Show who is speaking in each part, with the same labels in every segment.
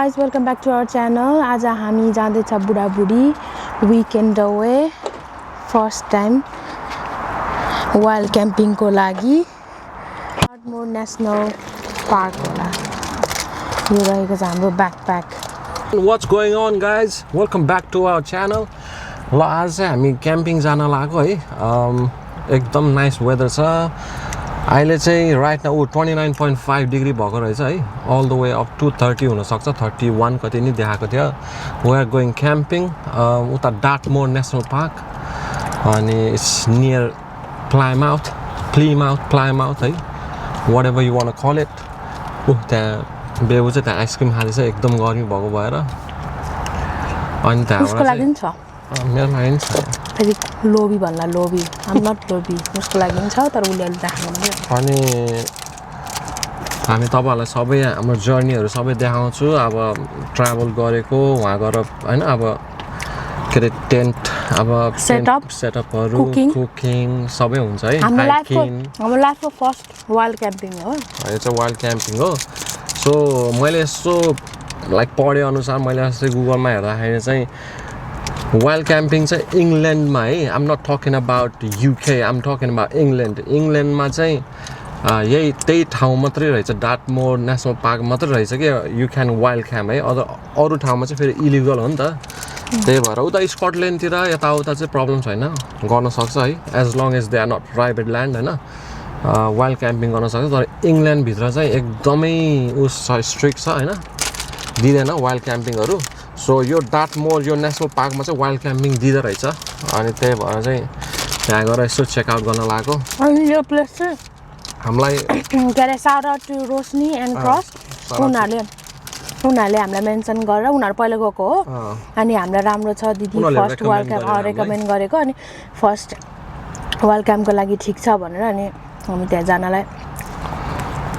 Speaker 1: guys, welcome back to our channel. आज हामी जाँदैछ बुढाबुढी weekend away first time wild camping को लागि Ardmore National Park होला यो रहेको छ हाम्रो backpack.
Speaker 2: What's going on guys? Welcome back to our channel. ल आज चाहिँ हामी क्याम्पिङ जान लागेको है एकदम नाइस वेदर छ अहिले चाहिँ राइट नाउ 29.5 डिग्री भएको रहेछ है all the way up to 30 हुन सक्छ 31 कति नि देखाएको थियो we are going camping उता Dartmoor National Park अनि it's near Plymouth है whatever you want to call it त्यहाँ बेबु चाहिँ त्यहाँ आइसक्रिम खाँदैछ एकदम गर्मी भएको भएर अनि
Speaker 1: उसको लागि नि छ
Speaker 2: मेरो लागि नि छ
Speaker 1: फेरि लोभी भन्ला लोभी I'm not लोभी उसको लागि नि छ तर उले अलि देखाउनु
Speaker 2: अनि हामी तपाईहरुलाई सबै हाम्रो जर्नीहरु सबै देखाउँछु अब ट्राभल गरेको वहाँ गएर हैन अब के टेन्ट अब सेटअपहरु कुकिङ सबै हुन्छ है
Speaker 1: हाम्रो लाइफको फर्स्ट वाइल्ड क्याम्पिङ हो
Speaker 2: यो चाहिँ वाइल्ड क्याम्पिङ हो सो मैले यसो लाइक पढे अनुसार मैले अस्ति गुगलमा हेर्दाखेरि चाहिँ वाइल्ड क्याम्पिङ चाहिँ इंग्ल्यान्डमा है I am not talking about UK I am talking about इंग्ल्यान्डमा चाहिँ यही त्यही ठाउँ मात्रै रहेछ डार्टमोर नेशनल पार्क मात्रै रहेछ कि यु क्यान वाइल्ड क्याम्प है अरु ठाउँमा चाहिँ फेरि इलिगल हो नि त त्यही भएर उता स्कटल्यान्डतिर यताउता चाहिँ प्रब्लम छैन गर्न सक्छ है as long as they are not private land हैन वाइल्ड क्याम्पिङ गर्न सक्छ तर इंग्ल्यान्ड भित्र चाहिँ एकदमै उस स्ट्रिक्ट छ हैन दिदैन वाइल्ड क्याम्पिङहरु सो यो डार्टमोर यो नेशनल पार्कमा चाहिँ वाइल्ड क्याम्पिङ दिँदै रहेछ अनि त्यही भएर चाहिँ त्यहाँ गएर यसो चेक आउट गर्न लागेको
Speaker 1: अनि यो प्लेस चाहिँ
Speaker 2: हामीलाई
Speaker 1: गरे shout out to Roshni and Kris उनीहरूले हामीलाई मेन्सन गरेर उनीहरू पहिला गएको हो अनि हामीलाई राम्रो छ दिदी फर्स्ट वाइल्ड क्याम्प रेकमेन्ड गरेको अनि फर्स्ट वाइल्ड क्याम्पको लागि ठिक छ भनेर अनि हामी त्यहाँ जानलाई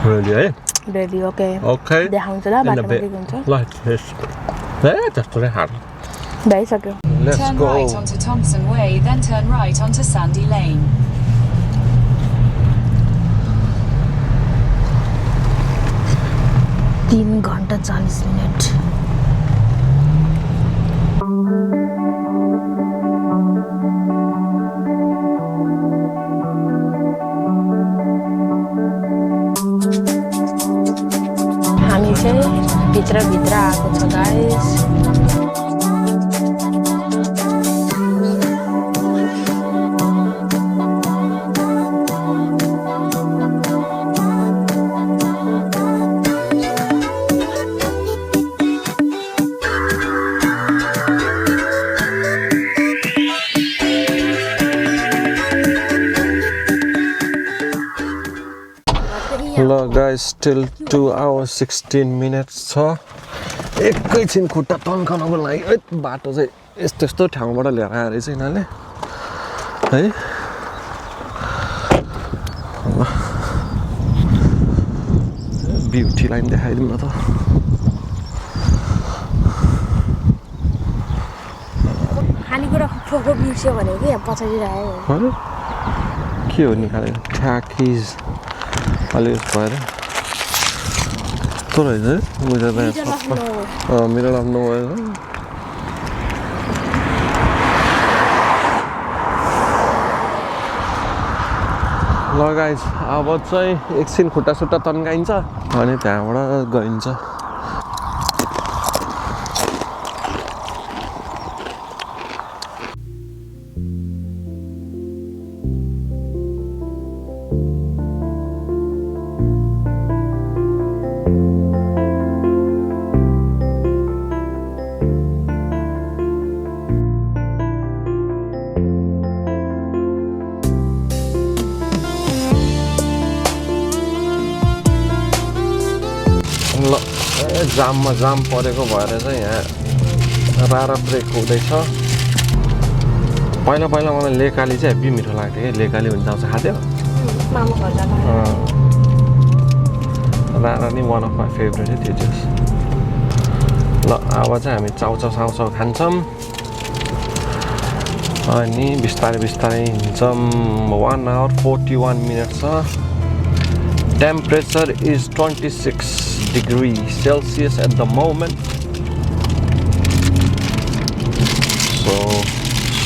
Speaker 2: रेडी है
Speaker 1: रेडी ओके देखाउँछ ल बाटोमा के हुन्छ
Speaker 2: ल त्यस्तो नै हार
Speaker 1: भइसक्यो
Speaker 3: Turn right onto Thompson Way, then turn right onto Sandy Lane.
Speaker 1: तीन घण्टा 40 मिनट हामी चाहिँ भित्र आएको छ गाइस
Speaker 2: ल गाइस स्टिल 2 hours 16 minutes छ एकैछिन खुट्टा तन्काउनको लागि बाटो चाहिँ यस्तो ठाउँबाट ल्याएर आएर चाहिँ यिनीहरूले है ब्युटी लाइन देखाइदिउँ न त
Speaker 1: खानेकुरा फोको बिर्स्यो भनेको यहाँ पछाडि आयो
Speaker 2: के हो निकाले ठ्याकिज अलि भएर तो रहेछ मिडल अफ नोवेयर ल गाइस अब चाहिँ एकछिन खुट्टा सुट्टा तन्काइन्छ अनि त्यहाँबाट गइन्छ जाम परेको भएर चाहिँ यहाँ रारा ब्रेक हुँदैछ पहिला मलाई लेकाली चाहिँ हेभी मिठो लाग्थ्यो कि लेकाली हुन्छ आउँछ खाथ्यो रारा नि वान अफ माई फेभरेट थियो जस ल अब चाहिँ हामी चाउचाउ खान्छौँ अनि बिस्तारै हिँड्छौँ 1 hour 41 minutes छ Temperature is 26 degrees Celsius at the moment.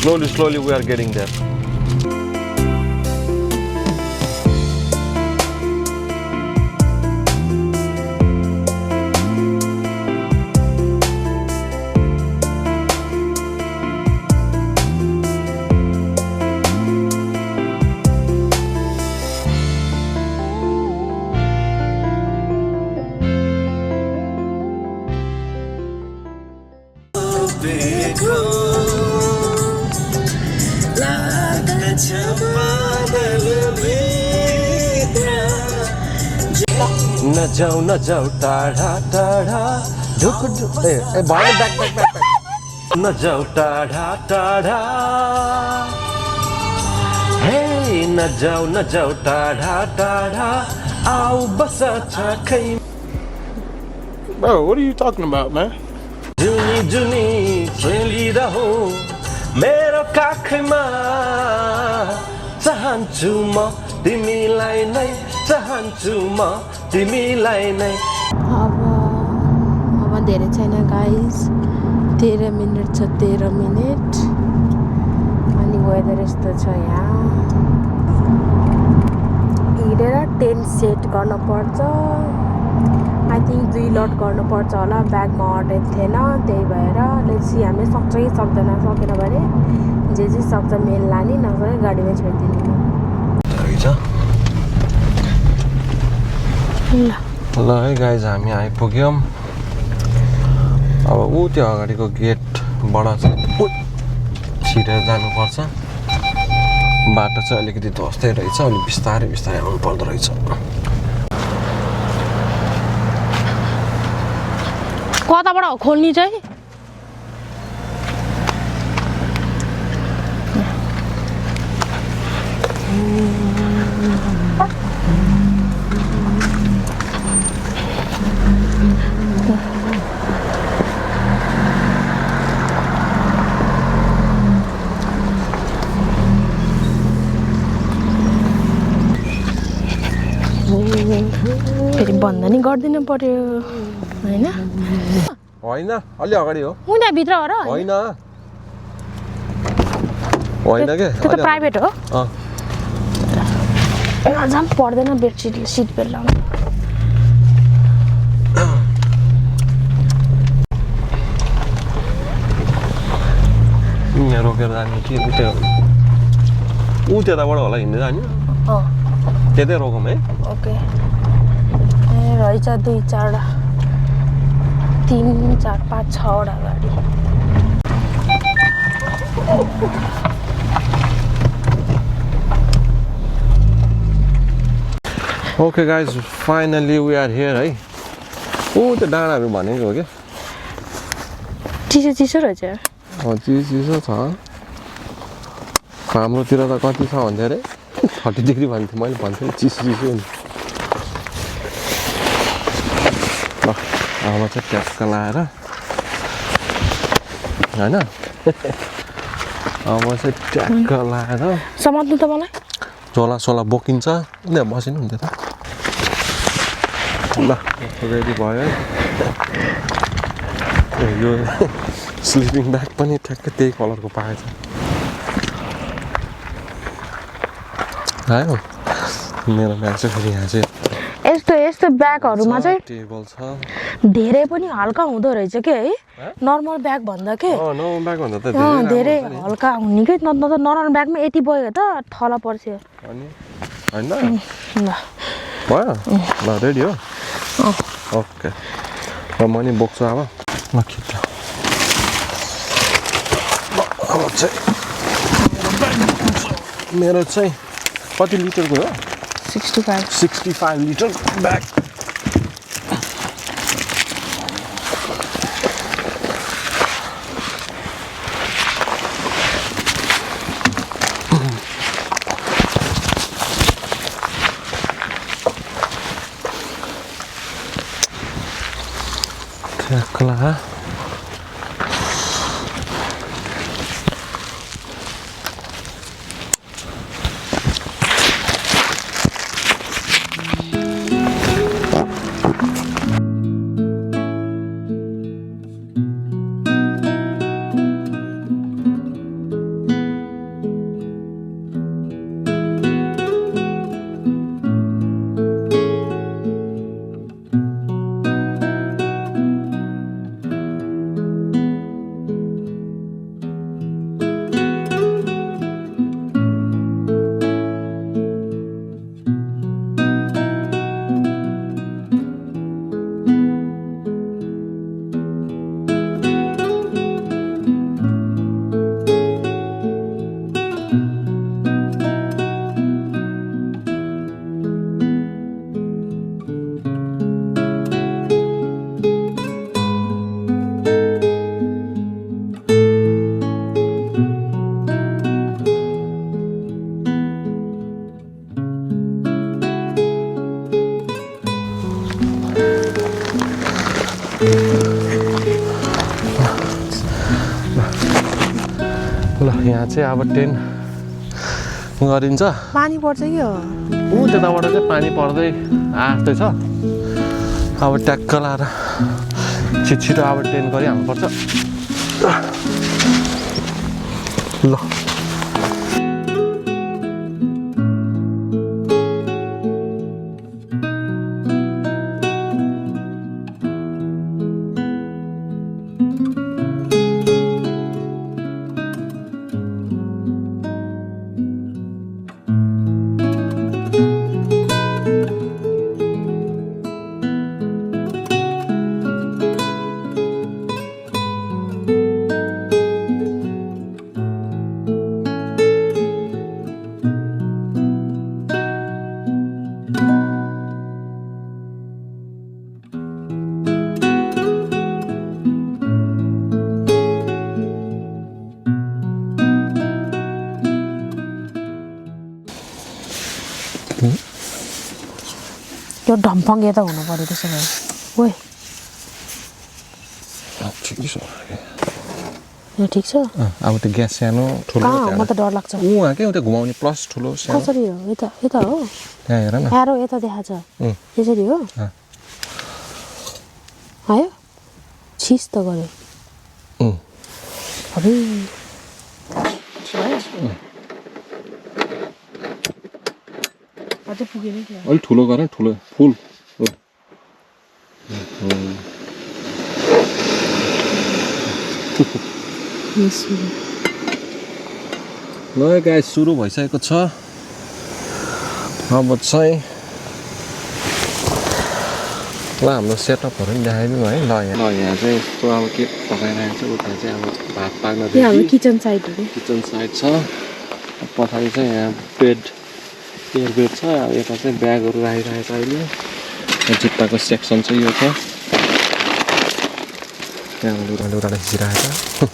Speaker 2: Slowly we are getting there. न जाऊ टाढा टाढा ढुक ढुक ए भएन ब्याक न जाऊ टाढा टाढा हे न जाऊ टाढा टाढा आऊ बस छाखै
Speaker 4: Bro, what are you talking about, man?
Speaker 2: जुनी जुनी खेलिरहो मेरो काखमा चाहन्छु म तिमीलाई नै चाहन्छु म तिमीलाई नै
Speaker 1: अब धेरै छैन गाइस 13 मिनेट छ 13 मिनेट अनि वेदर यस्तो छ यहाँ हिँडेर टेन्ट सेट गर्न पर्छ आई थिंक 2 लट गर्नु पर्छ होला ब्यागमा अटेको थिएन त्यही भएर लेट्स सी हामी सक्छ कि सक्दैन सकेन भने जे सक्छ मेल लाने नसके गाडीमै छोडिदिनु
Speaker 2: ल है गाइज हामी आइपुग्यौँ अब ऊ त्यो अगाडिको गेटबाट चाहिँ छिरेर जानुपर्छ बाटो चाहिँ अलिकति धस्दै रहेछ अलिक बिस्तारै बिस्तारै आउनु पर्दो रहेछ
Speaker 1: कताबाट हो खोल्ने चाहिँ फेरि बन्द नि गरिदिनु पर्यो हैन
Speaker 2: होइन अलि अगाडि हो
Speaker 1: उनी भित्र हो र
Speaker 2: होइन होइन के
Speaker 1: त्यो त प्राइभेट हो अझम पर्दैन बेडसिट सिट बेल्ट लाउनु
Speaker 2: यहाँ रोकेर जाने कि ऊ त्यताबाट होला हिँड्दै जाने त्यतै रोकौँ है
Speaker 1: ओके ए रहेछ 2 4 3 4 5 6 वटा गाडी
Speaker 2: okay guys finally we are here है ऊ त्यो डाँडाहरू भनेको हो क्या
Speaker 1: चिसो रहेछ
Speaker 2: चिसो छ हाम्रोतिर त कति छ भन्थ्यो अरे 30 डिग्री भन्थ्यो मैले भन्थेँ चिसो नि ल अब चाहिँ ट्याक्क लाएर होइन अब चाहिँ ट्याक्क लाएर
Speaker 1: समात्नु त मलाई
Speaker 2: झोला सोला बोकिन्छ उनीहरू बसिनु हुन्थ्यो त ल रेडी भयो यो स्लिपिङ ब्याग पनि ठ्याक्कै त्यही कलरको पाएछ आयो मेरो ब्याग चाहिँ फेरि यहाँ चाहिँ
Speaker 1: यस्तो ब्यागहरुमा चाहिँ
Speaker 2: टेबल छ
Speaker 1: धेरै पनि हल्का हुँदो रहेछ के है नर्मल ब्याग भन्दा के
Speaker 2: नर्मल ब्याग भन्दा त
Speaker 1: धेरै हल्का हुने के न त नर्मल ब्यागमा यति बोक्यो त थला पर्छ
Speaker 2: अनि हैन ल
Speaker 1: भयो
Speaker 2: ल रेडी हो ओके अब म नि बोक्छु अब ल खिच्छ अब चाहिँ मेरो चाहिँ कति लिटरको हो 65 लिटर ब्याग Caklah. यहाँ चाहिँ अब टेन्ट गरिन्छ
Speaker 1: पानी पर्छ कि हो
Speaker 2: त्यताबाट चाहिँ पानी पर्दै आउँदैछ अब ट्याक्क लाएर छिटो अब टेन्ट गरिहाल्नुपर्छ ल
Speaker 1: यो ढम्फङ यता हुनु पर्यो त्यसो भए ओइ यो ठिक छ
Speaker 2: अब त्यो ग्यास सानो ठुलो
Speaker 1: म त डर लाग्छ
Speaker 2: उहाँ के त्यो घुमाउने प्लस ठुलो सानो
Speaker 1: कसरी हो यता हो
Speaker 2: यहाँ हेर न
Speaker 1: एरो यता देखाछ त्यसरी हो आयो छिस त गर्यो अबे अझै पुगेन क्या
Speaker 2: अलि ठुलो गर ठुलो फुल ल गाइस सुरु भइसकेको छ अब चाहिँ ल हाम्रो सेटअपहरू पनि देखाइदिनु है ल यहाँ चाहिँ यस्तो अब के पकाइरहेको छ उता चाहिँ अब भात पाक्न
Speaker 1: हाम्रो किचन साइड हो
Speaker 2: किचन साइड छ पछाडि चाहिँ यहाँ बेड एयर बेड छ अब यता चाहिँ ब्यागहरू राखिरहेको छ अहिले जुत्ताको सेक्सन चाहिँ यो छ त्यहाँ लुगा खिचिरहेको छ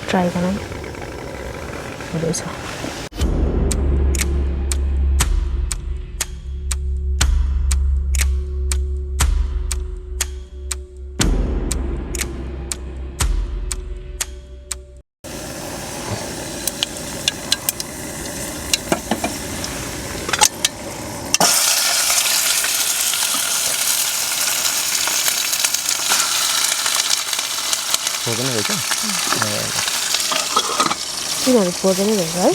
Speaker 1: ट्राई गरौँ हुँदैछ
Speaker 2: खोज्नु रहेछ
Speaker 1: तिनीहरू खोज्दै रहेछ है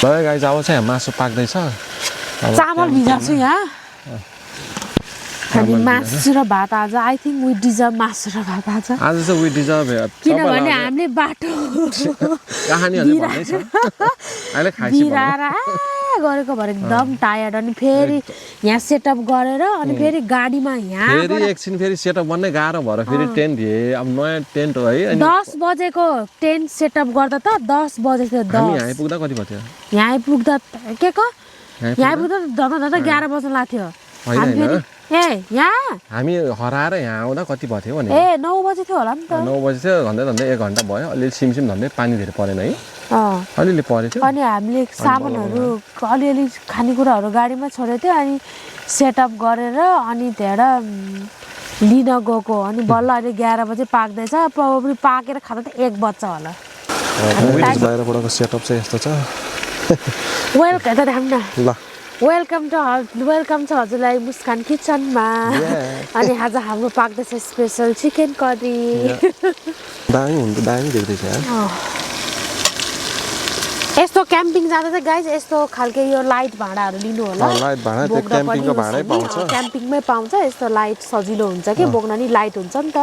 Speaker 2: ल गाइस अब चाहिँ मासु पाक्दैछ
Speaker 1: चामल भिजाएको छु यहाँ हामी मासु र भात आज आई थिङ्क वी डिजर्भ मासु र भात आज
Speaker 2: चाहिँ वी डिजर्भ
Speaker 1: किनभने हामीले बाटो
Speaker 2: कहानीहरू भन्दैछ अहिले खाइसक्यो
Speaker 1: बिराएर गरेको भएर एकदम टायर्ड अनि फेरि यहाँ सेटअप गरेर अनि फेरि गाडीमा यहाँ
Speaker 2: फेरि एकछिन फेरि सेटअप बन्नै गाह्रो भएर फेरि टेन्ट दिए अब नयाँ टेन्ट हो है
Speaker 1: 10 बजेको टेन्ट सेटअप गर्दा त 10 बजे थियो 10
Speaker 2: यहाँ आइपुग्दा कति भयो
Speaker 1: यहाँ आइपुग्दा के को यहाँ आइपुग्दा धन्दा 11 बज्न लाग्थ्यो हामी फेरि ए यहाँ
Speaker 2: हामी हराएर यहाँ आउँदा कति भयो थियो भने
Speaker 1: ए 9 बजे थियो होला नि त
Speaker 2: 9 बजे थियो भन्दै 1 घन्टा भयो अलिअलि सिमसिम भन्दै पानी धेरै परेन है अलिअलि परेको थियो
Speaker 1: अनि हामीले सामानहरू अलिअलि खानेकुराहरू गाडीमा छोडेको थियो अनि सेटअप गरेर अनि त्यहाँबाट लिन गएको अनि बल्ल अहिले 11 बजे पाक्दैछ प्रोबब्ली पाकेर खाँदा त 1 बज्छ होला
Speaker 2: बाहिरबाटको सेटअप चाहिँ यस्तो छ
Speaker 1: वेलकम त देखाउँ न
Speaker 2: ल
Speaker 1: वेलकम छ हजुरलाई मुस्कान किचनमा अनि आज हाम्रो पाक्दैछ स्पेसल चिकन करी
Speaker 2: दामी हुन्छ दामी देख्दैछ
Speaker 1: यस्तो क्याम्पिङ जाँदा चाहिँ गाइज यस्तो खालके यो लाइट भाँडाहरू लिनु होला
Speaker 2: लाइट भाँडा त्यो क्याम्पिङको भाँडै पाउँछ
Speaker 1: क्याम्पिङमै पाउँछ यस्तो लाइट सजिलो हुन्छ कि बोक्न नि लाइट हुन्छ नि त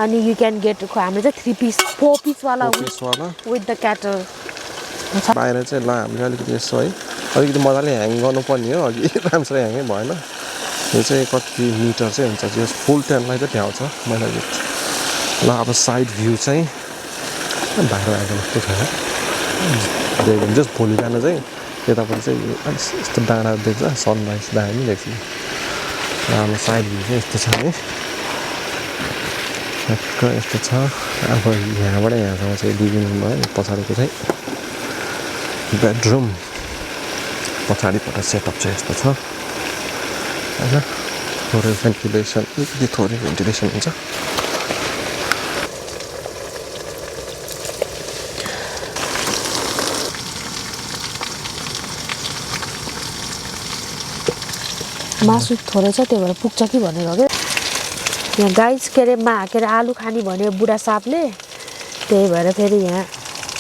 Speaker 1: अनि यु क्यान गेट हामीले चाहिँ 3 पिस 4 पिस वाला विथ द क्याटल
Speaker 2: बाहिर चाहिँ ल हामीले अलिकति यसो है अलिकति मजाले ह्याङ गर्नुपर्ने हो अघि राम्रोसँग ह्याङै भएन यो चाहिँ कति मिटर चाहिँ हुन्छ यो फुल टेनलाई चाहिँ भ्याउँछ मैले ल अब साइड भ्यू चाहिँ बाहिर आएको जस्तो छ देख्यो जस्ट भोलि बिहान चाहिँ यतापट्टि चाहिँ अलिक यस्तो डाँडा देख्छ सनराइज दामी देख्छ अब साइड भ्यू चाहिँ यस्तो छ है ठ्याक्क यस्तो छ अब यहाँबाट यहाँसम्म चाहिँ लिभिङ रुम है पछाडिको चाहिँ बेडरुम पछाडिबाट सेटअप चाहिँ यस्तो छ होइन थोरै भेन्टिलेसन अलिकति थोरै भेन्टिलेसन हुन्छ
Speaker 5: मासु थोरै छ त्यही भएर पुग्छ कि भनेर हो क्या यहाँ गाइस के अरे आलु खाने भन्यो बुढा सापले त्यही भएर फेरि यहाँ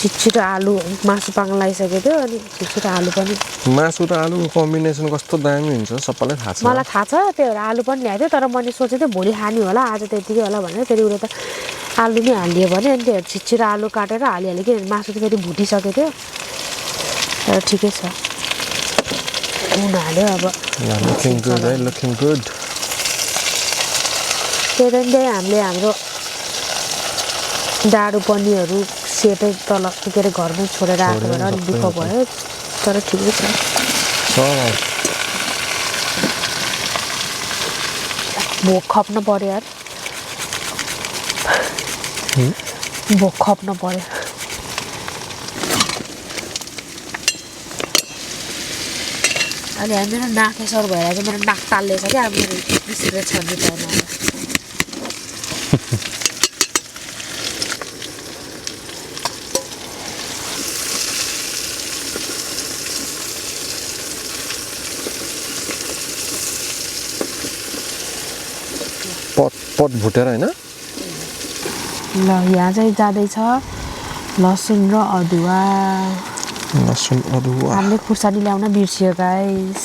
Speaker 5: छिटो आलु मासु पाक्न लागिसकेको थियो अनि छिटो आलु पनि
Speaker 2: मासु र आलुको कम्बिनेसन कस्तो दामी हुन्छ सबैलाई थाहा छ
Speaker 5: मलाई थाहा छ त्यही भएर आलु पनि ल्याएको थियो तर मैले सोचेको थिएँ भोलि खाने होला आज त्यतिकै होला भनेर फेरि उसले त आलु नै हालिदियो भने अनि त्यो छिटो आलु काटेर हालिहाल्यो कि मासु त फेरि भुटिसकेको थियो तर ठिकै छ नुन हाल्यो अब
Speaker 2: लुकिङ गुड है लुकिङ गुड
Speaker 5: त्यही हामीले हाम्रो डाडु पनिरहरू सेटै तल के अरे घरमै छोडेर आएको भएर अलिक दुःख भयो तर ठिकै छ भोक खप्न पर्यो यार भोक खप्न पर्यो अनि मेरो नाक सर भएर चाहिँ मेरो नाक ताल्लेछ क्या अब मेरो सिगरेट छर्ने टाइम आएर
Speaker 2: पट भुटेर हैन
Speaker 5: ल यहाँ चाहिँ जाँदैछ लसुन र अदुवा हामीले खुर्सानी ल्याउन बिर्सियो गाइस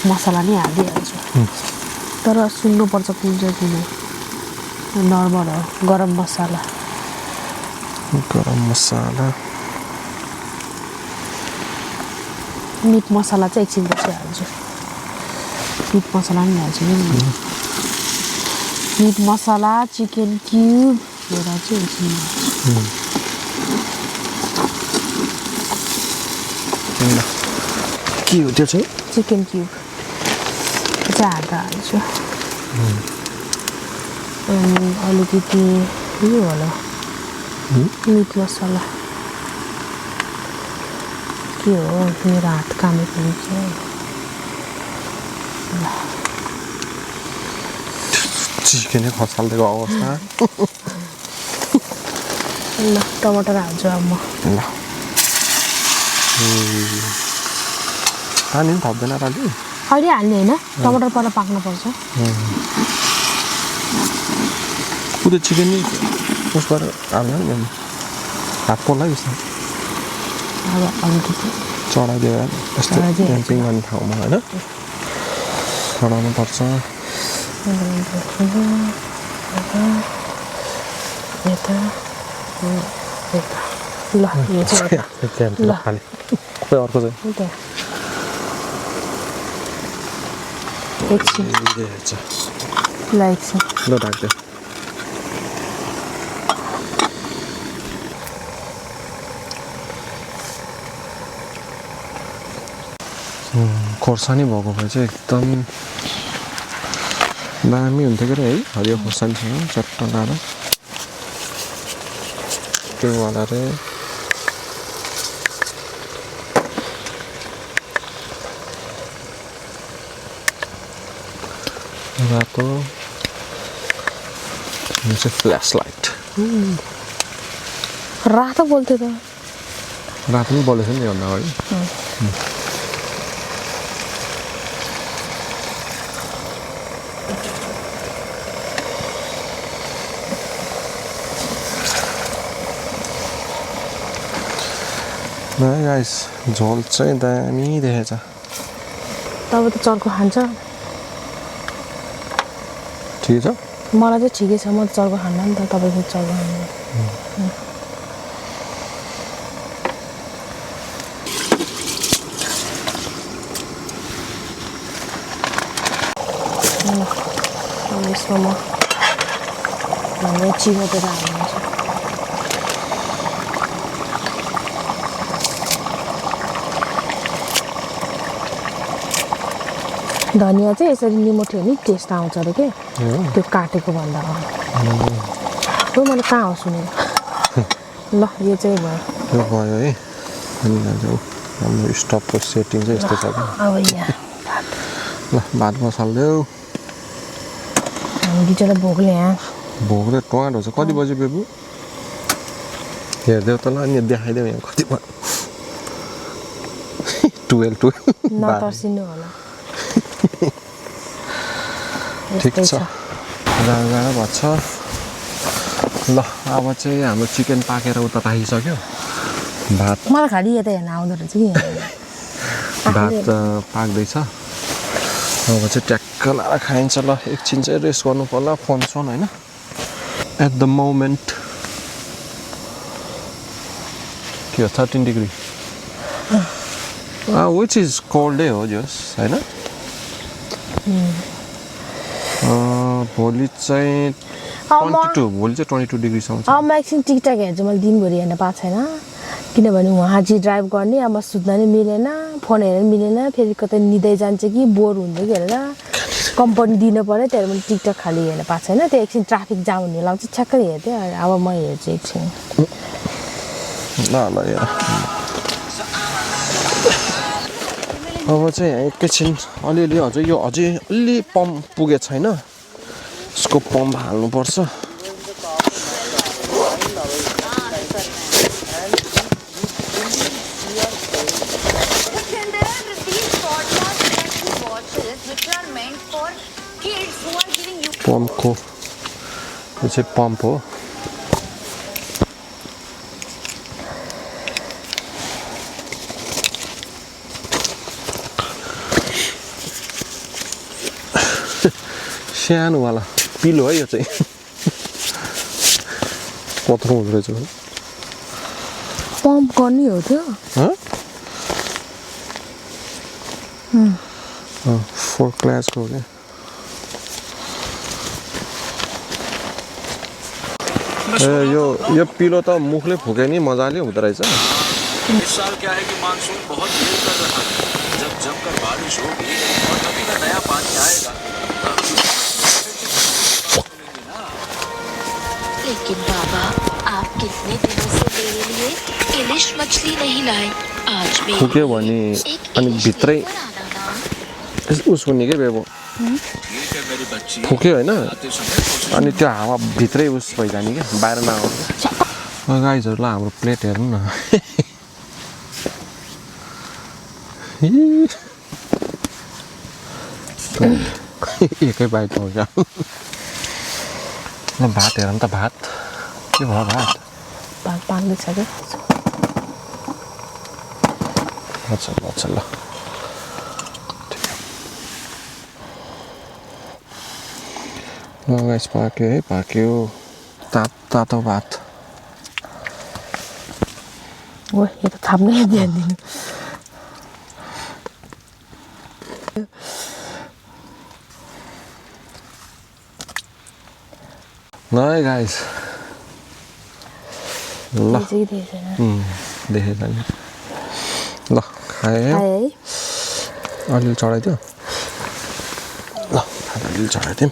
Speaker 5: मसला नै हालिदिइहाल्छु तर सुन्नुपर्छ कुन चाहिँ किन नर्मल हो गरम मसला मिट मसला चाहिँ एकछिन पछि हाल्छु मिट मसला पनि हाल्छु नि मिट मसला चिकन क्युब हेर चाहिँ एकछिन
Speaker 2: के हो त्यो चाहिँ
Speaker 5: चिकन क्युब चाहिँ हाल्छु अनि अलिकति यो होला मिट मसला के हो मेरो हात कामै पुग्छ
Speaker 2: चिकनै खसाल्दिएको अवस्था
Speaker 5: ल टमाटर हाल्छु अब म
Speaker 2: ल पानी पनि थप्दैन र अलि
Speaker 5: अहिले हाल्ने होइन टमाटर पहिला पाक्नुपर्छ
Speaker 2: पुरै चिकन नि उस गरेर हाल्नु नि हात पोल्ला जस्तो
Speaker 5: अब अलिकति
Speaker 2: चढाइदिएर यस्तो क्याम्पिङ गर्ने ठाउँमा होइन चढाउनु पर्छ
Speaker 5: ल यो चाहिँ
Speaker 2: ल खाली खोइ अर्को चाहिँ
Speaker 5: एकछिन ल एकछिन
Speaker 2: ल ढाक्दै खोर्सानी भएको भए चाहिँ एकदम दामी हुन्थ्यो के है हरियो खोर्सानीसँग चट्ट लाएर त्यो वाला रे रातो फ्ल्यास लाइट
Speaker 5: रातो बोल्थ्यो त
Speaker 2: रातो पनि बोलेको थियो नि भन्दा अगाडि गाइस झोल चाहिँ दामी देखेछ
Speaker 5: तपाईँ त चर्को खान्छ
Speaker 2: ठिकै छ
Speaker 5: मलाई चाहिँ ठिकै छ म त चर्को खान्न नि त तपाईँ चाहिँ चर्को खानु
Speaker 1: यसमा म चिरोटेर हाल्नुहुन्छ धनिया चाहिँ यसरी निमोठ्यो भने टेस्ट आउँछ अरे के त्यो काटेको भन्दा हो मैले कहाँ हो सुनेको ल यो चाहिँ भयो
Speaker 2: यो भयो है अनि हाम्रो स्टपको सेटिङ चाहिँ यस्तो छ
Speaker 1: अब यहाँ
Speaker 2: ल भात मसाल्यो
Speaker 1: हामी बिचरा भोकले यहाँ
Speaker 2: भोकले टमाटो छ कति बज्यो बेबु हेर्देऊ त ल अनि देखाइदेऊ यहाँ कति भयो 12
Speaker 1: नतर्सिनु होला
Speaker 2: ठिक छ गाडा भन्छ ल अब चाहिँ हाम्रो चिकन पाकेर उता राखिसक्यो भात
Speaker 1: मलाई खालि यता हेर्न आउँदो रहेछ कि
Speaker 2: भात पाक्दैछ अब चाहिँ ट्याक्क लाएर खाइन्छ ल एकछिन चाहिँ रेस्ट गर्नु पर्ला फोन सोन होइन एट द मोमेन्ट के हो 13 degree which is cold day हो जस होइन भोलि चाहिँ 22 भोलि चाहिँ 22 डिग्रीसम्म छ
Speaker 1: अब म एकछिन टिकटक हेर्छु मैले दिनभरि हेर्न पाएको छैन किनभने उहाँ चाहिँ ड्राइभ गर्ने अब म सुत्न नि मिलेन फोन हेर्न मिलेन फेरि कतै निदै जान्छ कि बोर हुन्छ कि हेरेर कम्पनी दिनु पऱ्यो त्यही मैले टिकटक खालि हेर्न पाएको छैन त्यो एकछिन ट्राफिक जाम हुने बेला चाहिँ ठ्याक्कै हेर्थेँ अब म हेर्छु एकछिन
Speaker 2: ल हेर अब चाहिँ एकैछिन अलिअलि अझै अलि पम्प पुगेको छैन यसको पम्प हाल्नुपर्छ पम्पको यो चाहिँ पम्प हो सानोवाला पिलो है यो चाहिँ कत्रो हुँदो रहेछ
Speaker 1: पम्प गर्ने हो त्यो
Speaker 2: फोर क्लासको हो क्या ए यो पिलो त मुखले फुके नि मजाले हुँदो रहेछ
Speaker 6: इस साल क्या है कि मानसून बहुत देर कर रहा है जब जमकर बारिश होगी और नदी में नया पानी आएगा
Speaker 7: लेकिन बाबा आप कितने दिनों से मेरे लिए इलिश मछली नहीं लाए आज भी
Speaker 2: फुक्यो भने अनि भित्रै उसको निकै बेबो फुक्यो होइन अनि त्यो हावा भित्रै उस भइजाने क्या बाहिर नआउँछ गाइजहरूलाई हाम्रो प्लेट हेर्नु न एकै बाइट हो क्या भात हेर नि त भात के भयो भात
Speaker 1: पाक्दैछ क्या
Speaker 2: अच्छा ल गाइस पाक्यो है पाक्यो तातो भात
Speaker 1: ओ यो त थाप्नै ध्यान दिनु
Speaker 2: ल है गाइस ल देखेछ नि ल खाएँ अलिअलि चढाइदियो ल अलिअलि चढाइदिउँ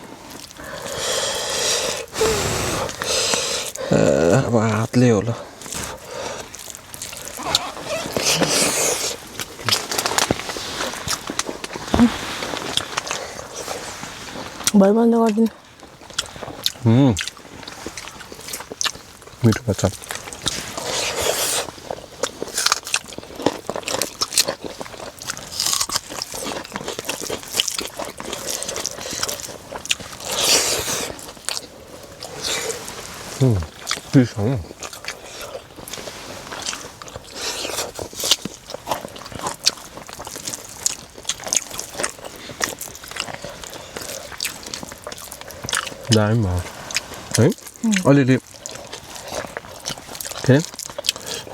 Speaker 2: अब हातले हो ल
Speaker 1: भइ बन्द गरिदिनु
Speaker 2: मिठो बच्चा 비슷하네. 나이 뭐, 어리리, 그래?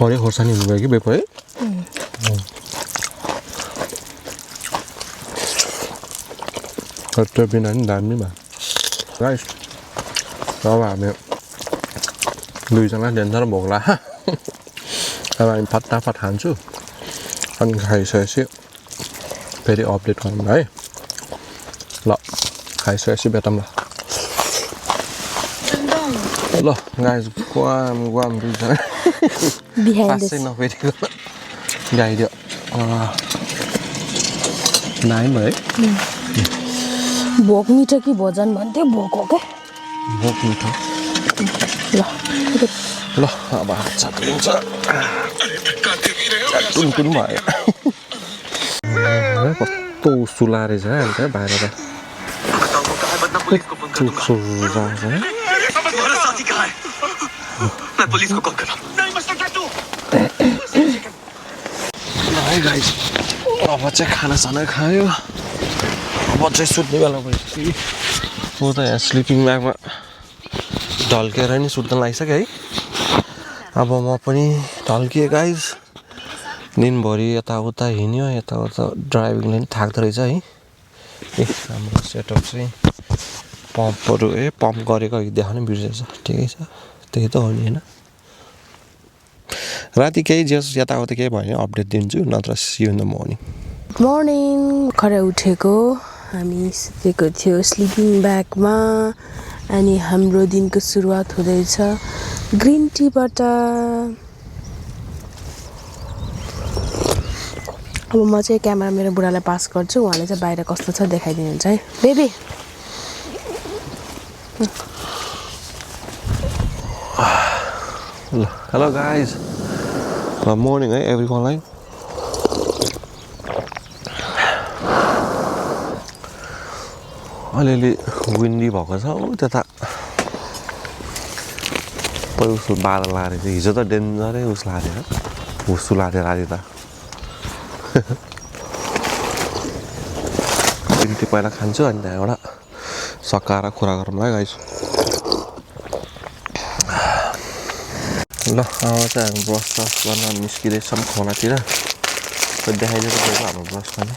Speaker 2: 허리 호산이 누가 이게 몇 번에? खट्टा बिना नि दामी भयो गाइस अब हामी दुईजना डेन्जर भोक लाग्यो अब हामी फटाफट खान्छु अनि खाइसकेपछि फेरि अपडेट गरौँ है ल खाइसकेपछि भेटौँ ल गाइस गुवाम दुईजना पासै नफेरिको ल्याइदियो दामी भयो है
Speaker 1: भोक मिठो कि भोजन भन्थ्यो भोक हो क्या
Speaker 2: भोक मिठो
Speaker 1: ल
Speaker 2: ल अब छात्रिन्छ टुन भयो कस्तो सुलारे छ अन्त बाहिर त अब चाहिँ खानासाना खायो अब चाहिँ सुत्ने बेला भएपछि म त यहाँ स्लिपिङ ब्यागमा ढल्केर नि सुत्न लागिसक्यो है अब म पनि ढल्किएँ गाइस दिनभरि यताउता हिँड्यो यताउता ड्राइभिङले नि थाक्दो रहेछ है हाम्रो सेटअप चाहिँ पम्पहरू पम्प गरेको अघि देखाउनु बिर्सेछ ठिकै छ त्यही त हो नि होइन राति केही जस यताउता केही भयो भने अपडेट दिन्छु नत्र see you in the morning
Speaker 1: morning खरै उठेको हामी सुतेको थियो स्लिपिङ ब्यागमा अनि हाम्रो दिनको सुरुवात हुँदैछ ग्रिन टीबाट अब म चाहिँ क्यामेरा मेरो बुढालाई पास गर्छु उहाँले चाहिँ बाहिर कस्तो छ देखाइदिनुहुन्छ है बेबी
Speaker 2: ल हेलो गाइज मर्निङ है एभ्रिवानलाई अलिअलि विन्डी भएको छ ऊ त्यता उसको बादल लागेको थियो हिजो त डेन्जरै उस लागेको हुसु लागेर आज त ग्रिन टी पहिला खान्छु अनि त्यहाँबाट सकाएर कुरा गरौँ है गाइस ल अब चाहिँ हामी ब्रस ट्रस गर्न निस्किँदैछौँ खोलातिर देखाइदिएको थियो हाम्रो ब्रस पनि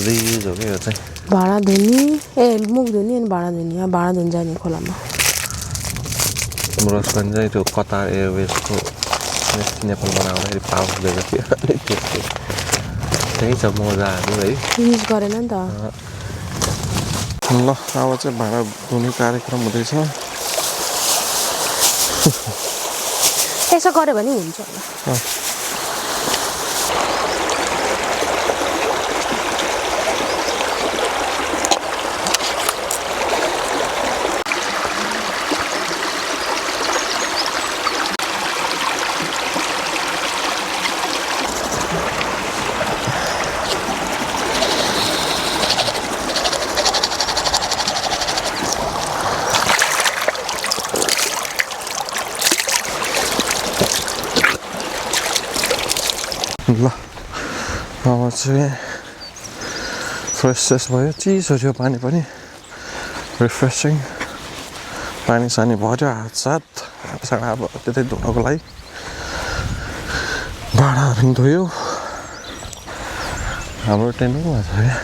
Speaker 2: रियुज हो क्या यो चाहिँ
Speaker 1: भाँडा धुने मुख धुने अनि भाँडा धुने यहाँ भाँडा धुन जाने खोलामा
Speaker 2: ब्रस पनि चाहिँ त्यो कतार एयरवेजको नेपाल बनाउँदाखेरि पावर दिएको थियो अनि त्यही छ मजाहरू है
Speaker 1: युज गरेन नि त
Speaker 2: ल अब चाहिँ भाँडा धुने कार्यक्रम हुँदैछ
Speaker 1: यसो गऱ्यो भने हुन्छ होला
Speaker 2: ल अब चाहिँ फ्रेस फ्रेस भयो चिसो थियो पानी पनि रिफ्रेसिङ पानी सानी भर्यो हातसाथ अब त्यतै धुनको लागि भाँडाहरू पनि धोयो हाम्रो टेन्टमा छ क्या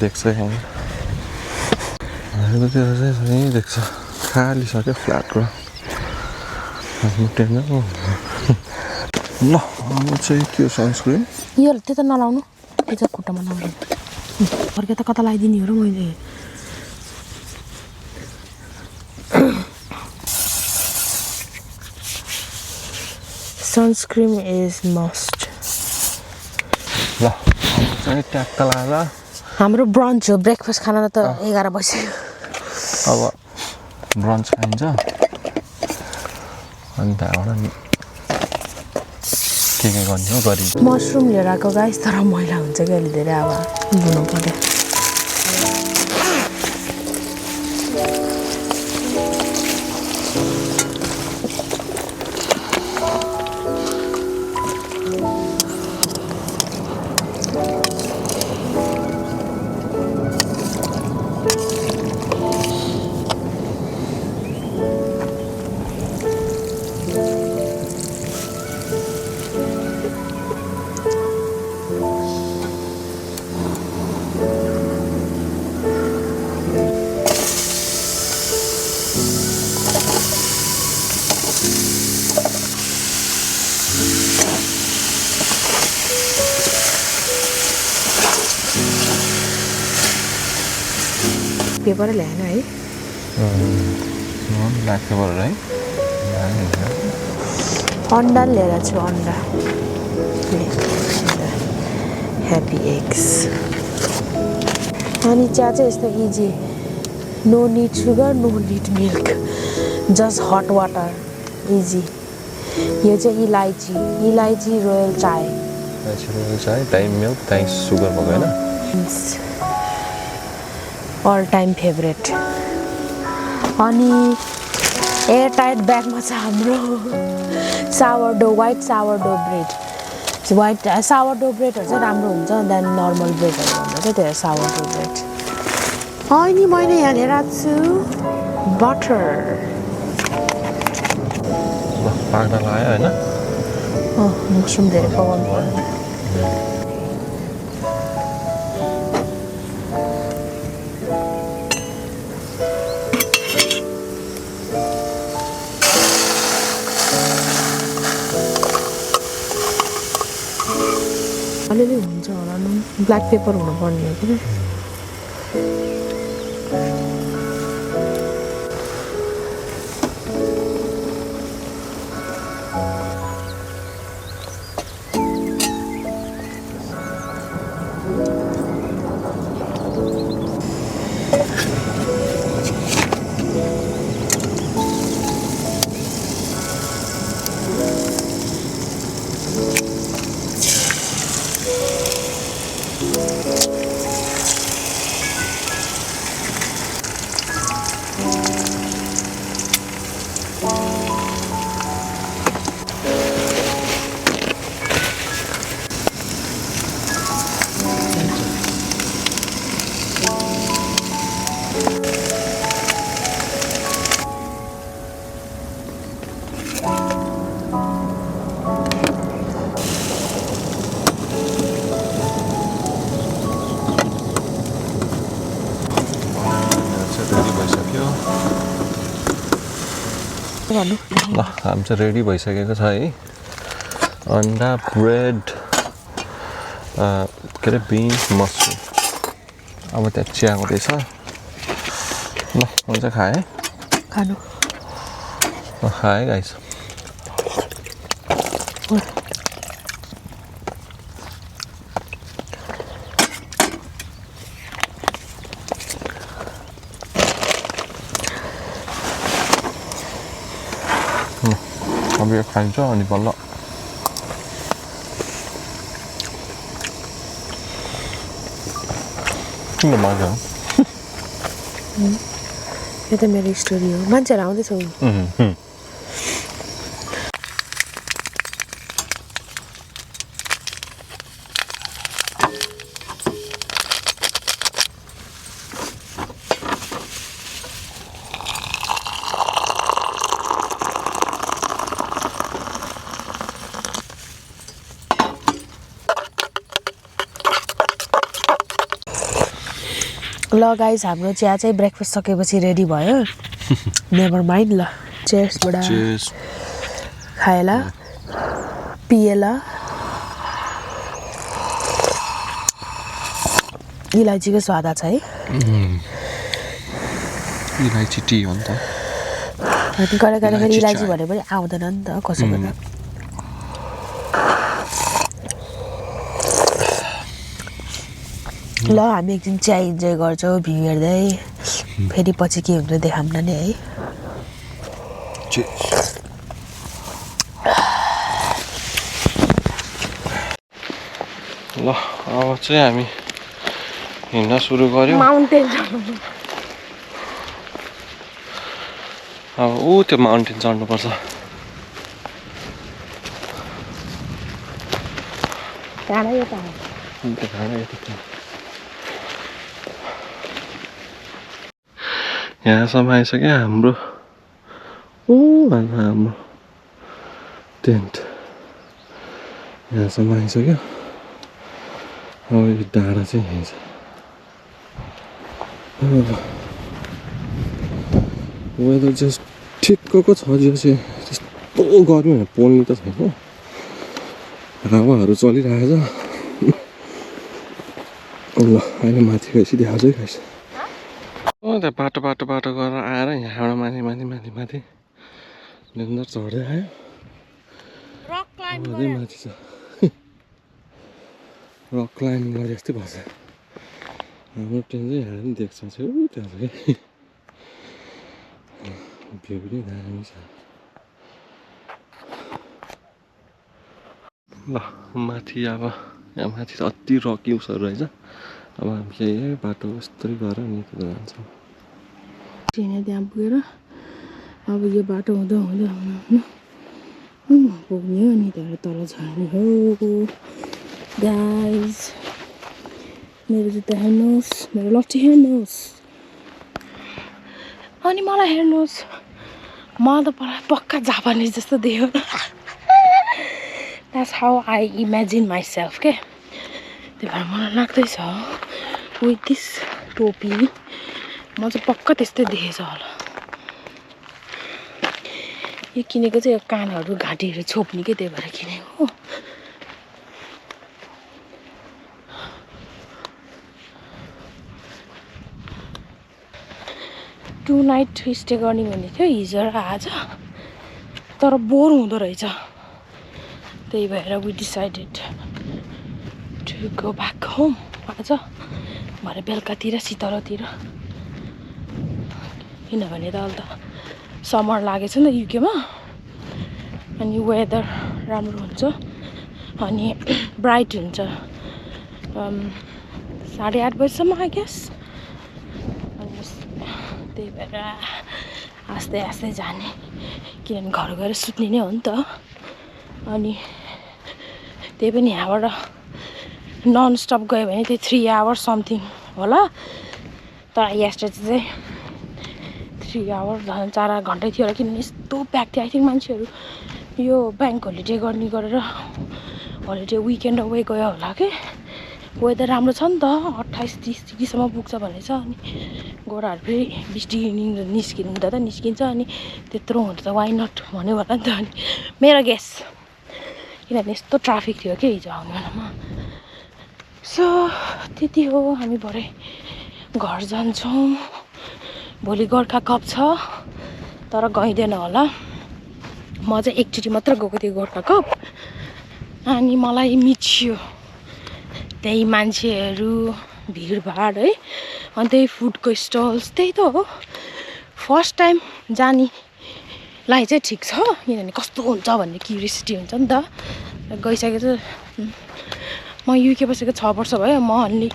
Speaker 2: देख्छ यहाँ हामीकोतिर चाहिँ यहीँ देख्छ खाली छ क्या फ्ल्याट ग्राउन्ड हाम्रो टेन्टमा ल अब चाहिँ के सनस्क्रिन
Speaker 1: यो त्यो त नलाउनु त्यो चाहिँ खुट्टामा लाउनु फर्के त कता लगाइदिने हो र मैले सनस्क्रिन इज मस्ट
Speaker 2: ल चाहिँ ट्याक्क लाएर
Speaker 1: हाम्रो ब्रन्च हो ब्रेकफास्ट खाना त 11 बज्यो
Speaker 2: अब ब्रन्च खाइन्छ अनि त्यहाँबाट के गर्ने हो गरिन्छ
Speaker 1: मसरुम लिएर आएको गाइस तर मैला हुन्छ कि अलि धेरै अब धुनु पर्यो
Speaker 5: पेपर ल्याएन है
Speaker 2: ब्ल्याक पेपर है
Speaker 5: अन्डा लिएर छु अन्डा ह्याप्पी एग्स अनि चिया चाहिँ यस्तो easy no need sugar no need milk just hot water easy यो चाहिँ इलाइची रोयल चाय
Speaker 2: टाइम मिल्क थ्याङ्क्स सुगर भएको होइन
Speaker 5: अल टाइम फेभरेट अनि एयर टाइट ब्यागमा छ हाम्रो वाइट सावरडो ब्रेड सावरडो ब्रेडहरू चाहिँ राम्रो हुन्छ देन नर्मल ब्रेडहरू भन्दा चाहिँ त्यो सावरडो ब्रेड अनि मैले यहाँ लिएर आएको छु बटर
Speaker 2: पाक्न लाग्यो होइन
Speaker 5: मसरुम धेरै पकाउनु पर्यो अलिअलि हुन्छ होला नुन ब्ल्याक पेपर हुनुपर्ने हो कि
Speaker 2: ल हामी चाहिँ रेडी भइसकेको छ है अन्डा ब्रेड के अरे बिन्स मसरुम अब त्यहाँ चिया हुँदैछ ल हुन्छ खाएँ
Speaker 5: खानु
Speaker 2: खाएँ गाइस अब यो खाइन्छ अनि बल्ल किन मजा
Speaker 5: यो त मेरो स्टोरी हो मान्छेहरू आउँदैछ ल गाइस हाम्रो चिया चाहिँ ब्रेकफास्ट सकेपछि रेडी भयो नेभर माइन्ड ल चेयर्स बडा खाएला पिएला इलायचीको स्वाद छ है
Speaker 2: इलायची टी हो नि त
Speaker 5: कहिले कहिले फेरि इलायची भने पनि आउँदैन नि त कसैको त ल हामी एकदिन चिया इन्जोय गर्छौँ भ्यू हेर्दै फेरि पछि के हुन्छ देखाउँला नि है
Speaker 2: ल अब चाहिँ हामी हिँड्न सुरु गर्यौँ
Speaker 5: माउन्टेन
Speaker 2: अब ऊ त्यो माउन्टेन चढ्नुपर्छ यहाँसम्म आइसक्यो हाम्रो हाम्रो टेन्ट यहाँसम्म आइसक्यो अब यो डाँडा चाहिँ यहीँ छ वेदर जस्ट ठिक्कको छ जो चाहिँ त्यस्तो गर्मी भनेर पोल्ने त छैन हावाहरू चलिरहेको छ ल अहिले माथि गएपछि देखाउँछु है गाइस त्यहाँ बाटो गरेर आएर यहाँबाट माथि डेन्जर चढ्दै आयो
Speaker 5: रक क्लाइम्ब
Speaker 2: अझै माथि छ रक क्लाइम्बिङ गरे जस्तै भएछ हाम्रो ट्रेन चाहिँ यहाँ पनि देख्छ छेउ त्यहाँ छ क्या भ्यू पनि दामी छ ल माथि अब यहाँ माथि त अति रकी उसहरू रहेछ अब हामी यही बाटो यस्तै गरेर निक्लिएर जान्छौँ
Speaker 1: त्यहाँ पुगेर अब यो बाटो हुँदा पुग्ने हो अनि त्यहाँबाट तल झर्ने हो गाइज मेरो जुत्ता हेर्नुहोस् मेरो लट्ठी हेर्नुहोस् अनि मलाई हेर्नुहोस् मलाई त पक्का जापानिज जस्तो देख्यो That's how I imagine myself के त्यही भएर मलाई लाग्दैछ with this टोपी म चाहिँ पक्का त्यस्तै देखेछ होला यो किनेको चाहिँ यो कानहरू घाँटीहरू छोप्ने के त्यही भएर किनेको 2 नाइट स्टे गर्ने भन्ने थियो हिजो र आज तर बोर हुँदो रहेछ त्यही भएर we decided to go back home आज भरे बेलुकातिर शीतलतिर किनभने त अहिले त समर लागेछ नि त युकेमा अनि वेदर राम्रो हुन्छ अनि ब्राइट हुन्छ 8:30 बजेसम्म आई गेस त्यही भएर आस्ते आस्ते जाने किनभने घर गएर सुत्ने नै हो नि त अनि त्यही पनि यहाँबाट नन स्टप गयो भने त्यही 3 आवर्स समथिङ होला तर यस्टरडे चाहिँ 3 आवर्स 4 घन्टै थियो होला किनभने यस्तो प्याक थियो आई थिङ्क मान्छेहरू यो ब्याङ्क होलिडे गर्ने गरेर होलिडे विकेन्ड अवे गयो होला के वेदर राम्रो छ नि त 28-30 डिग्रीसम्म पुग्छ भनेछ अनि गोराहरू फेरि 20 डिग्री निस्किनु हुँदा त निस्किन्छ अनि त्यत्रो हुँदा त वाइ नट भन्यो होला नि त अनि मेरो गेस किनभने यस्तो ट्राफिक थियो के हिजो आउने बेलामा सो त्यति हो हामी भरे घर जान्छौँ भोलि गोर्खा कप छ तर गइँदैन होला म चाहिँ एकचोटि मात्र गएको थिएँ गोर्खा कप अनि मलाई मिच्यो त्यही मान्छेहरू भिडभाड है अनि त्यही फुडको स्टल्स त्यही त हो फर्स्ट टाइम जानेलाई चाहिँ ठिक छ किनभने कस्तो हुन्छ भन्ने क्युरियोसिटी हुन्छ नि त गइसकेको चाहिँ म युके बसेको 6 वर्ष भयो म अन्ली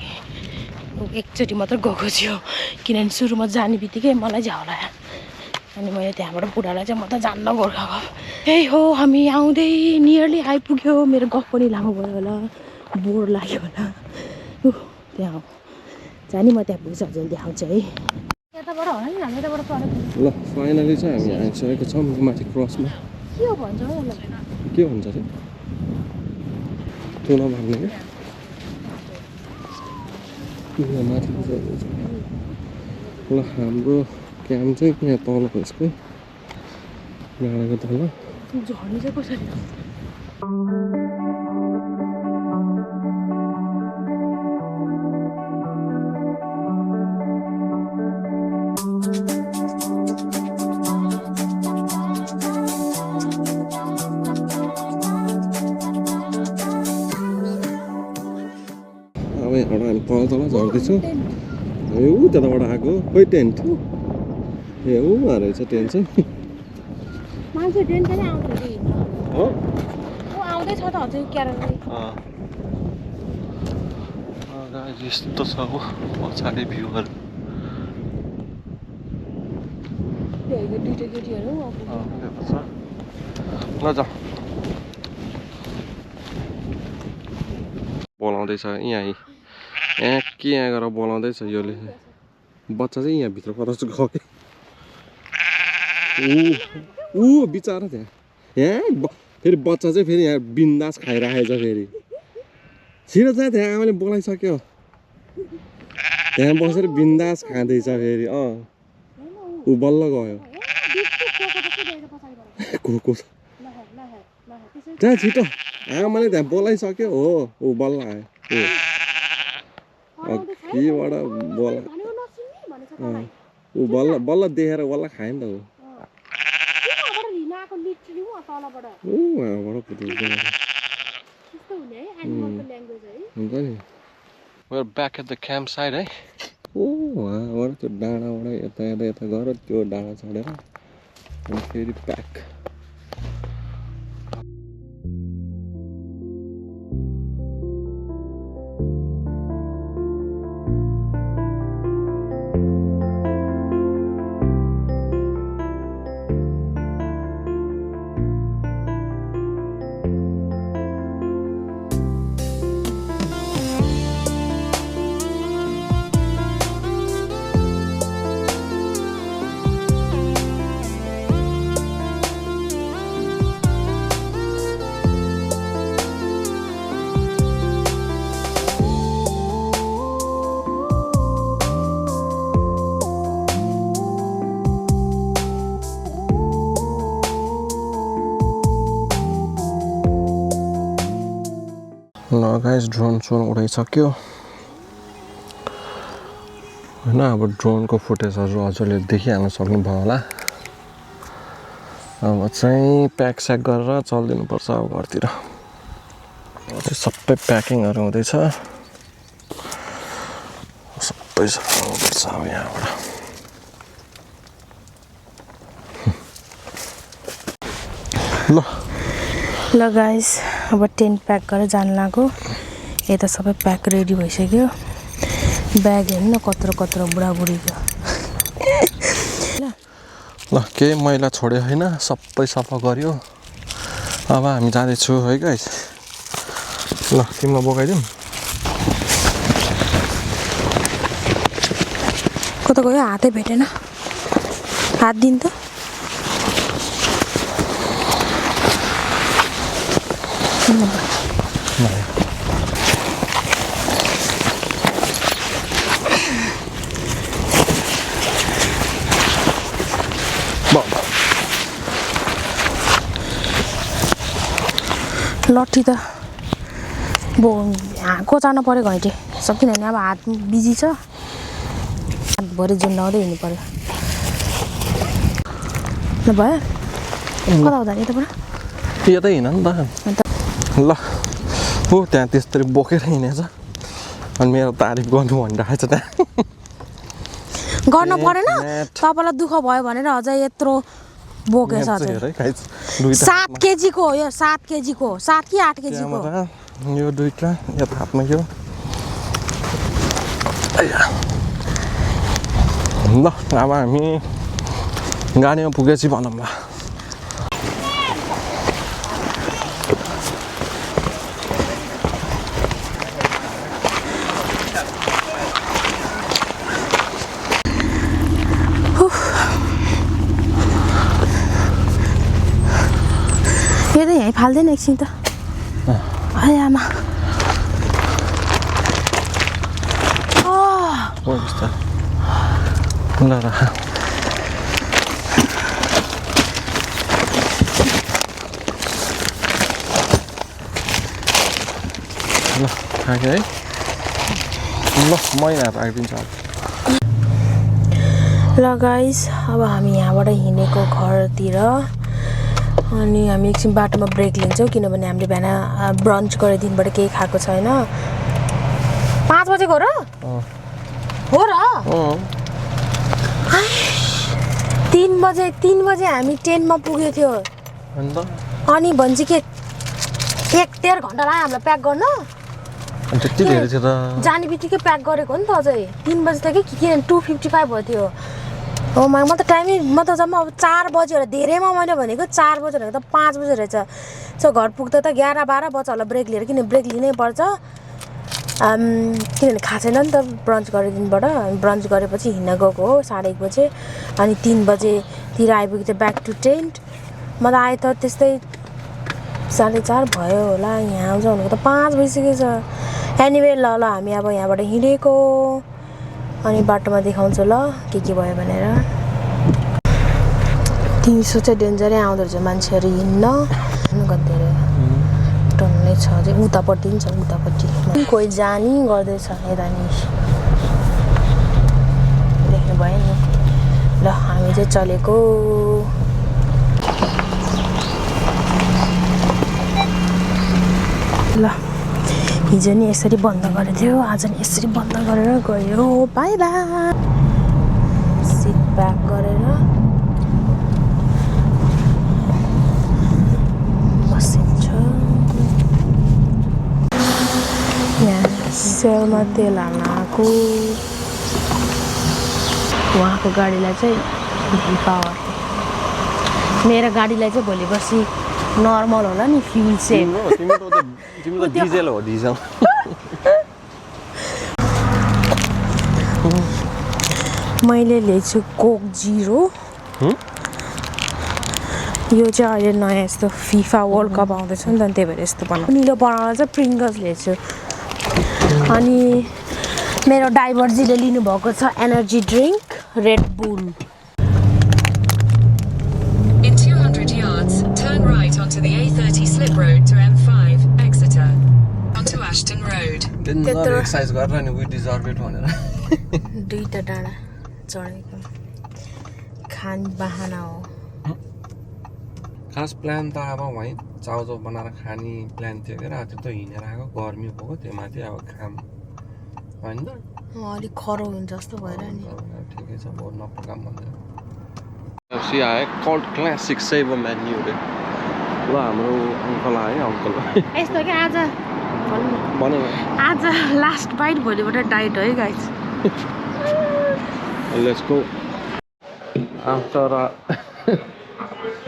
Speaker 1: एकचोटि मात्र गएको छु किनभने सुरुमा जाने बित्तिकै मलाई झ्याउला अनि मैले त्यहाँबाट बुढालाई चाहिँ म त जान्न गोर्खा कप त्यही हो हामी आउँदै नियरली आइपुग्यो मेरो गफ पनि लामो भयो होला बोर लाग्यो होला त्यहाँ हो जाने म त्यहाँ पुग्छ जल्दी देखाउँछ है यताबाट होला नि हामी यताबाट चढेको
Speaker 2: ल फाइनली चाहिँ हामी आइसकेको छौँ माथि क्रसमा
Speaker 1: के हो भन्छ होला
Speaker 2: के भन्छ अरे त्यो नभन्ने क्या माथि ल हाम्रो क्याम्प चाहिँ यहाँ तल यसकै डाँडाको तल
Speaker 1: झर्ने चाहिँ कसरी
Speaker 2: यहाँबाट हामी तल झर्दैछौँ हामी ऊ त्यताबाट आएको खोइ टेन्ट ए ऊ रहेछ टेन्ट चाहिँ
Speaker 1: मान्छे ट्रेन पनि आउँछ कि
Speaker 2: हो
Speaker 1: ऊ आउँदैछ त हजुर क्यारेक्टर
Speaker 2: यस्तो छ हो पछाडि भ्यूहरू
Speaker 1: दुईटा केटीहरू
Speaker 2: ल जाऊ बोलाउँदैछ यहाँ गएर बोलाउँदैछ योले बच्चा चाहिँ यहाँभित्र कता गयो कि ऊ बिचरा त्यहाँ फेरि बच्चा चाहिँ फेरि यहाँ बिन्दास खाइराखेछ फेरि छिटो जा त्यहाँ आमाले बोलाइसक्यो त्यहाँ बसेर बिन्दास खाँदैछ फेरि ऊ बल्ल गयो को जा छिटो आमाले त्यहाँ बोलाइसक्यो हो ऊ बल्ल आयो अघिबाट बोला
Speaker 5: तँलाई
Speaker 2: ऊ बल्ल बल्ल देखेर बल्ल खायो नि त ऊ
Speaker 5: यहाँबाट रिनाको लिटरली उ तलबाट
Speaker 2: ऊ वहाँबाट पुग्छ
Speaker 5: त्यस्तो हुने है एनिमलको ल्याङ्ग्वेज है
Speaker 2: हुन्छ नि We're back at the campsite है ओ वहाँबाट त्यो डाँडाबाट यता यता यता गएर त्यो डाँडा चढेर अनि फेरि ब्याक ल गाइस ड्रोन उडाइसक्यो होइन अब ड्रोनको फुटेजहरू हजुरले देखिहाल्न सक्नुभयो होला अब चाहिँ प्याक स्याक गरेर चलिदिनुपर्छ अब घरतिर सबै प्याकिङहरू हुँदैछ सबै सफाउनुपर्छ अब यहाँबाट
Speaker 1: ल गाइस अब टेन्ट प्याक गरेर जानु लाग्यो यता सबै प्याक रेडी भइसक्यो ब्याग हेर्नु न कत्रो बुढाबुढीको
Speaker 2: ल केही मैला छोड्यो होइन सबै सफा गर्यो अब हामी जाँदैछु है गाइस ल तिमीलाई बोकाइदिउँ
Speaker 1: कता गयो हातै भेटेन हात दिनु त लट्ठी त कोचाउनु पऱ्यो घैँटे किनभने अब हात बिजी छ हातभरि जुन्डाउँदै हिँड्नु पऱ्यो ल भयो कता हुँदा नि यताबाट
Speaker 2: यतै हिँड नि त ल हो त्यहाँ त्यस्तरी बोकेर हिँडेछ अनि मेरो तारिफ गर्नु भनिरहेको छ त्यहाँ
Speaker 1: गर्न परेन तपाईँलाई दुःख भयो भनेर अझ यत्रो बोकेछ 7 केजीको हो यो 7 केजीको 7 कि 8 केजीको
Speaker 2: यो दुईटा यता हातमा यो ल अब हामी गाडीमा पुगेपछि भनौँ ल
Speaker 1: यो त यहीँ फाल्दैन एकछिन त आए आमा
Speaker 2: ल राख ल खायो है ल मैला राखिदिन्छ
Speaker 1: ल गाइस अब हामी यहाँबाट हिँडेको घरतिर अनि हामी एकछिन बाटोमा ब्रेक लिन्छौँ किनभने हामीले बिहान ब्रन्च गरेर दिनबाट केही खाएको छैन 5 बजेको हो र 3 बजे हामी टेन्टमा पुगेको थियो अनि भन्छ के 1.5 घन्टा लाग्यो हामीलाई प्याक गर्न
Speaker 2: त्यति धेरै थियो त
Speaker 1: जाने बित्तिकै प्याक गरेको हो नि त अझै 3 बजे त के किन 2:55 भयो थियो हो म त टाइमै म त जम्मा अब 4 बजे होला धेरैमा मैले भनेको 4 बजे भनेको त 5 बजे रहेछ सो घर पुग्दा त 11-12 बजे होला ब्रेक लिएर किन ब्रेक लिनै पर्छ किनभने खाएको छैन नि त ब्रन्च गरेर दिनबाट ब्रन्च गरेपछि हिँड्न गएको हो 1:30 बजे अनि 3 बजेतिर आइपुग्यो त ब्याक टु टेन्ट म त आएँ त त्यस्तै 4:30 भयो होला यहाँ आउँछ भनेको त 5 बजिसकेको छ एनिवे ल हामी अब यहाँबाट हिँडेको अनि बाटोमा देखाउँछु ल के भयो भनेर तिमी सोचे डेन्जरै आउँदो रहेछ मान्छेहरू हिँड्न गन्दै टन्नै छ अझै उतापट्टि पनि छ उतापट्टि कोही जानी गर्दैछ यता नि देख्नु भयो नि ल हामी चाहिँ चलेको ल हिजो नि यसरी बन्द गरेको थियो आज नि यसरी बन्द गरेर गयो बाई बाई सिट ब्याक गरेर बसिन्छ यहाँ सेलमा तेल हाल्न आएको उहाँको गाडीलाई चाहिँ पावर मेरो गाडीलाई चाहिँ भोलि पर्सि नर्मल होला नि फ्युल सेभ
Speaker 2: तिम्रो डिजेल हो डिजेल
Speaker 1: मैले ल्याएको कोक जिरो यो चाहिँ अहिले नयाँ यस्तो फिफा वर्ल्ड कप आउँदैछ नि त त्यही भएर यस्तो बनाएको निलो बनाएर चाहिँ प्रिङ्गल्स ल्याएको अनि मेरो ड्राइभरजीले लिनुभएको छ energy drink red bull
Speaker 3: In 200 yards, turn right onto the A30 slip road to M5, Exeter. Onto Ashton Road.
Speaker 2: Exercise गरेर नि वी डिजर्भ इट भनेर
Speaker 1: दुईटा डाँडा चढेको खान बाहना हो
Speaker 2: खास प्लान त अब वहीँ चाउचाउ बनाएर खाने प्लान थियो क्या त्यो त हिँडेर आएको गर्मी भएको त्यो माथि अब काम होइन
Speaker 1: अलिक खरो हुन्छ जस्तो भएर नि
Speaker 2: ठिकै छ बहुत नपकाम भनेर सी आयो कल्ड क्लासिक सेभर मेन्यू रे ल हाम्रो अङ्कल आयो अङ्कल
Speaker 1: यस्तो क्या आज
Speaker 2: भन्नु
Speaker 1: आज लास्ट बाइट भोलिबाट डाइट है गाइस
Speaker 2: लेट्स गो आफ्टर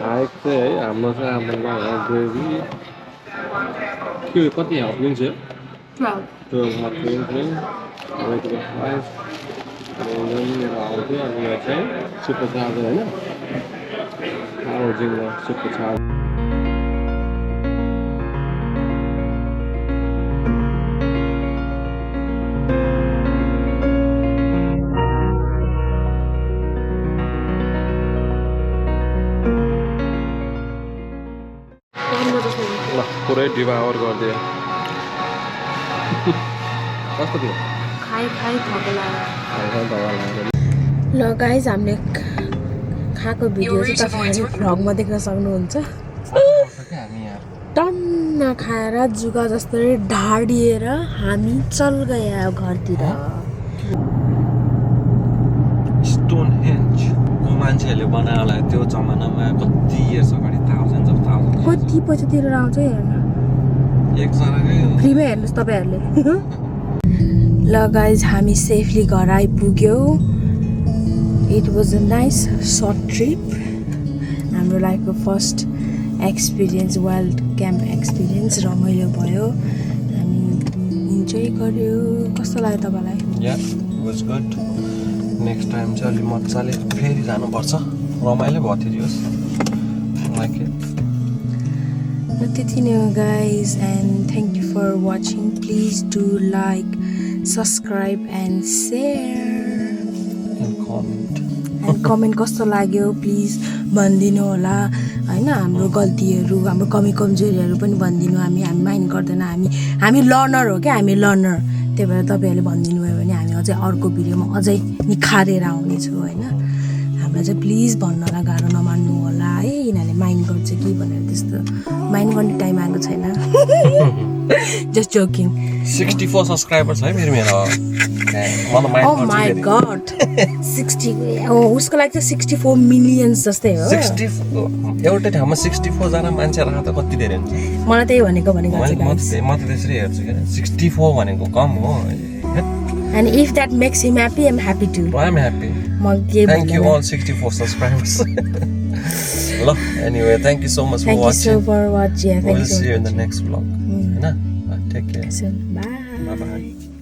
Speaker 2: आएको चाहिँ है हाम्रो चाहिँ हाम्रो ग्रेभी के कति हाफ लिन्छ 12 हाफ लिन्छ रेगुलर प्राइस मेरो आउँथ्यो अनि यो चाहिँ सुपर चार्जर होइन जिङ्गो सुपर चार्जर ल पुरै डिभावर गरिदियो कस्तो थियो
Speaker 1: खाइ थपेला
Speaker 2: लगाएर
Speaker 1: ल गाइज हामीले खाएको भिडियो चाहिँ तपाईँहरूले भ्लगमा देख्न सक्नुहुन्छ
Speaker 2: हामी यहाँ
Speaker 1: टन्न खाएर जुगा जस्तै ढाडिएर हामी चल गया घरतिर
Speaker 2: स्टोन हेन्ज मान्छेहरूले बनायो होला त्यो जमानामा कति इयर्स अगाडि थाउजन्ड्स अफ थाउजन्ड
Speaker 1: कति पैसा तिरेर आउँछ हेर्न
Speaker 2: एकजनाकै
Speaker 1: फ्रीमै हेर्नुहोस् तपाईँहरूले ल गाइज हामी सेफली घर आइपुग्यौँ it was a nice short trip हाम्रो लाइफको first experience wild camp experience रमाइलो भयो हामी इन्जोय गऱ्यो कस्तो लाग्यो तपाईँलाई
Speaker 2: या वाज गुड नेक्स्ट टाइम चाहिँ अलि मजाले फेरि जानुपर्छ रमाइलो भयो थियो दिवस लाइक इट
Speaker 1: त्यति नै हो guys and thank you for watching please do like subscribe and share and comment कस्तो लाग्यो प्लिज भनिदिनु होला होइन हाम्रो गल्तीहरू हाम्रो कमी कमजोरीहरू पनि भनिदिनु हामी माइन्ड गर्दैन हामी लर्नर हो क्या हामी लर्नर त्यही भएर तपाईँहरूले भनिदिनु भयो भने हामी अझै अर्को भिडियोमा अझै निखारेर आउनेछौँ होइन हामीलाई चाहिँ प्लिज भन्नलाई गाह्रो नमान्नु होला है यिनीहरूले माइन्ड गर्छ कि भनेर त्यस्तो माइन्ड गर्ने टाइम आएको छैन जस्ट जोकिङ
Speaker 2: 64 सब्सक्राइबर्स है मेरो
Speaker 1: Oh my god 60 उसको लागि चाहिँ 64 मिलियन्स जस्तै हो
Speaker 2: 60 एउटै ठाउँमा 64 जना मान्छे राख्दा त कति धेरै हुन्छ
Speaker 1: मलाई त्यही भनेको
Speaker 2: म त त्यसरी हेर्छु क्या 64 भनेको कम हो
Speaker 1: and if that makes him happy I'm happy too
Speaker 2: I'm happy
Speaker 1: म के
Speaker 2: thank you all 64 subscribers ल anyway thank you so much for watching
Speaker 1: thank you so for watching
Speaker 2: we'll see you in the next vlog हैन take care
Speaker 1: bye
Speaker 2: bye